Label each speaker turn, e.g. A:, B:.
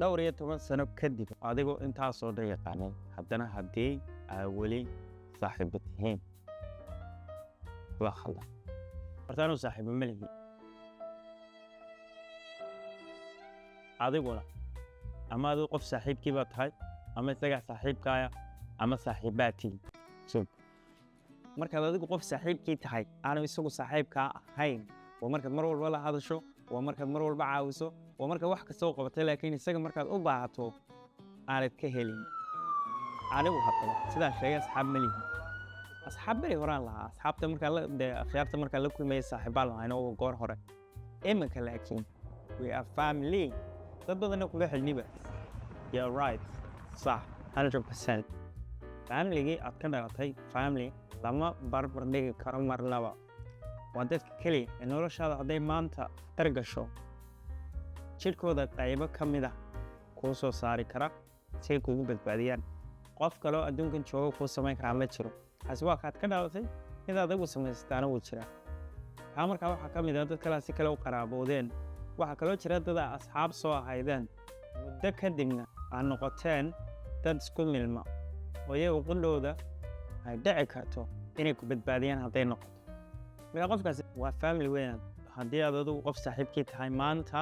A: Dhowr iyo toban sano kadib, adigoo intaasoo dhan yaqaanay, haddana haddii aa weli saaxiibo tihiin, waa khaldan. Horta anuu saaxiibo ma lihi. Adiguna ama adigu qof saaxiibkii baa tahay, ama isagaa saaxiibkaaya, ama saaxiibbaa tihin. So markaad adigu qof saaxiibkii tahay, aanu isagu saaxiibkaa ahayn, waa markaad mar walba la hadasho, waa markaad mar walba caawiso, waa markaad wax kasta u qabatay, laakiin isaga markaad u baahato aanad ka helin. Anigu haddaba sidaan sheegay, asxaab ma lihi. Asxaab beri horaan lahaa. Asxaabta markaa la dee akhyaarta markaa la kulmayay, saaxiibbaan lahayn oo goor hore. Iminka laakiin we are family. Dad badanna kuma xilniba. You're right, sax, 100%. Family-gii aad ka dhalatay, family lama barbar dhigi karo marnaba. Waa dadka keliya ee noloshaada hadday maanta khatar gasho, jidhkooda qaybo ka mid ah kuu soo saari kara si ay kugu badbaadiyaan. Qof kaloo adduunkan jooga kuu samayn karaa ma jiro. Kaasi waa kaad ka dhalatay. Mid adigu samaysataana wuu jiraa. Kaa markaa waxaa ka mid ah dad kalea si kale u qaraaboodeen. Waxaa kaloo jira dad aa asxaab soo ahaydeen, muddo kadibna aad noqoteen dad isku milma, oo iyagu qudhooda ay dhici karto inay ku badbaadiyaan hadday noqoto. Marka qofkaasi waa family weeyaan. Haddii aad adigu qof saaxiibkii tahay maanta.